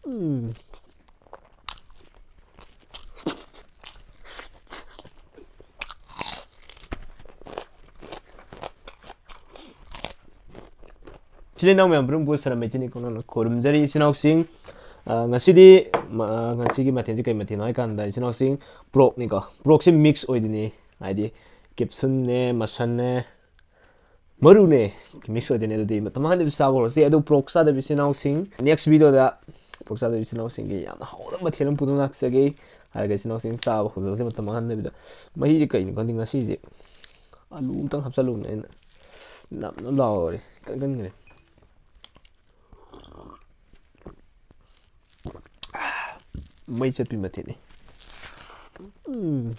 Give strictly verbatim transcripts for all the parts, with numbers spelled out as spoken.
ꯎꯝ꯫ ꯏꯆꯤꯜ ꯏꯅꯥꯎ ꯃꯌꯥꯝ ꯄꯨꯝꯅꯃꯛꯄꯨ ꯁꯔꯝ ꯃꯩꯇꯩꯅꯤ ꯀꯣꯅꯅ ꯈꯨꯔꯨꯝꯖꯔꯤ꯫ ꯏꯆꯤꯜ ꯏꯅꯥꯎꯁꯤꯡ, ꯑ, ꯉꯁꯤꯗꯤ, ꯃ-, ꯑ, ꯉꯁꯤꯒꯤ ꯃꯊꯦꯜꯁꯤ ꯀꯩ ꯃꯊꯦꯜꯅꯣ ꯍꯥꯏ ꯀꯥꯟꯗ, ꯏꯆꯤꯜ ꯏꯅꯥꯎꯁꯤꯡ, ꯄ꯭ꯔꯣꯛꯅꯤꯀꯣ꯫ ꯄ꯭ꯔꯣꯛꯁꯦ ꯃꯤꯛꯁ ꯑꯣꯏꯗꯣꯏꯅꯤ, ꯍꯥꯏꯗꯤ ꯀꯦꯞꯁꯨꯟꯅꯦ, ꯃꯁꯟꯅꯦ, ꯃꯔꯨꯅꯦ, ꯃꯤꯛꯁ ꯑꯣꯏꯗꯣꯏꯅꯤ꯫ ꯑꯗꯨꯗꯤ ꯃꯇꯝ ꯃꯥꯡꯍꯟꯗꯕꯤ ꯆꯥꯕ ꯍꯧꯔꯁꯤ꯫ ꯑꯗꯨ ꯄ꯭ꯔꯣꯛ ꯆꯥꯗꯕ ꯏꯆꯤꯜ ꯏꯅꯥꯎꯁꯤꯡ, ꯅꯦꯛꯁ ꯚꯤꯗꯤꯑꯣꯗ ꯄ꯭ꯔꯣꯛ ꯆꯥꯗꯕ ꯏꯆꯤꯜ ꯏꯅꯥꯎꯁꯤꯡꯒꯤ ꯌꯥꯝꯅ ꯍꯥꯎꯕ ꯃꯊꯦꯜ ꯑꯃ ꯄꯨꯗꯨꯅ ꯂꯥꯛꯆꯒꯦ꯫ ꯍꯥꯏꯔꯒ ꯏꯆꯤꯜ ꯏꯅꯥꯎꯁꯤꯡ ꯆꯥꯕ ꯍꯧꯖꯔꯁꯤ ꯃꯇꯝ ꯃꯥꯡꯍꯟꯗꯕꯤꯗ꯫ ꯃꯍꯤꯁꯦ ꯀꯩꯅꯣ ꯈꯪꯗꯦ, ꯉꯁꯤꯁꯦ ꯑꯂꯨ ꯑꯝꯇꯪ ꯍꯥꯞꯆꯜꯂꯨꯕꯅꯦ ꯑꯩꯅ꯫ ꯅꯞ ꯅꯞ ꯂꯥꯎꯔꯦ, ꯀꯟ ꯀꯟꯈ꯭ꯔꯦ꯫ ꯃꯩ ꯆꯠꯄꯤ ꯃꯊꯦꯜꯅꯤ꯫ ꯎꯝ꯫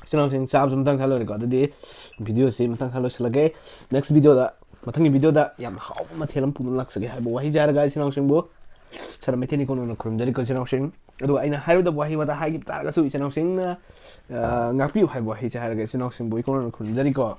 ꯏꯆꯤꯟ ꯏꯅꯥꯎꯁꯤꯡ, ꯆꯥꯕꯁꯨ ꯃꯇꯥꯡ ꯆꯥ ꯂꯣꯏꯔꯦꯀꯣ꯫ ꯑꯗꯨꯗꯤ videoꯁꯤ ꯃꯇꯥꯡ ꯆꯥ ꯂꯣꯏꯁꯤꯜꯂꯒꯦ꯫ Next videoꯗ, ꯃꯊꯪꯒꯤ videoꯗ ꯌꯥꯝ ꯍꯥꯎꯕ ꯃꯊꯦꯜ ꯑꯃ ꯄꯨꯗꯨꯅ ꯂꯥꯛꯆꯒꯦ ꯍꯥꯏꯕ ꯋꯥꯍꯩꯁꯦ ꯍꯥꯏꯔꯒ, ꯏꯆꯤꯟ ꯏꯅꯥꯎꯁꯤꯡꯕꯨ ꯁꯅꯥꯃꯍꯤ ꯏꯀꯣꯟ ꯀꯣꯟꯅ ꯈꯨꯔꯨꯝꯖꯔꯤꯀꯣ, ꯏꯆꯤꯟ ꯏꯅꯥꯎꯁꯤꯡ꯫ ꯑꯗꯨꯒ ꯑꯩꯅ ꯍꯥꯏꯔꯣꯏꯗꯕ ꯋꯥꯍꯩ ꯋꯥꯇꯥ ꯍꯥꯏꯈꯤꯕ ꯇꯥꯔꯒꯁꯨ, ꯏꯆꯤꯟ ꯏꯅꯥꯎꯁꯤꯡꯅ, ꯑ, ꯉꯥꯛꯄꯤꯌꯨ ꯍꯥꯏꯕ ꯋꯥꯍꯩꯁꯦ ꯍꯥꯏꯔꯒ, ꯏꯆꯤꯟ ꯏꯅꯥꯎꯁꯤꯡꯕꯨ ꯏꯀꯣꯟ ꯀꯣꯟꯅ ꯈꯨꯔꯨꯝꯖꯔꯤꯀꯣ꯫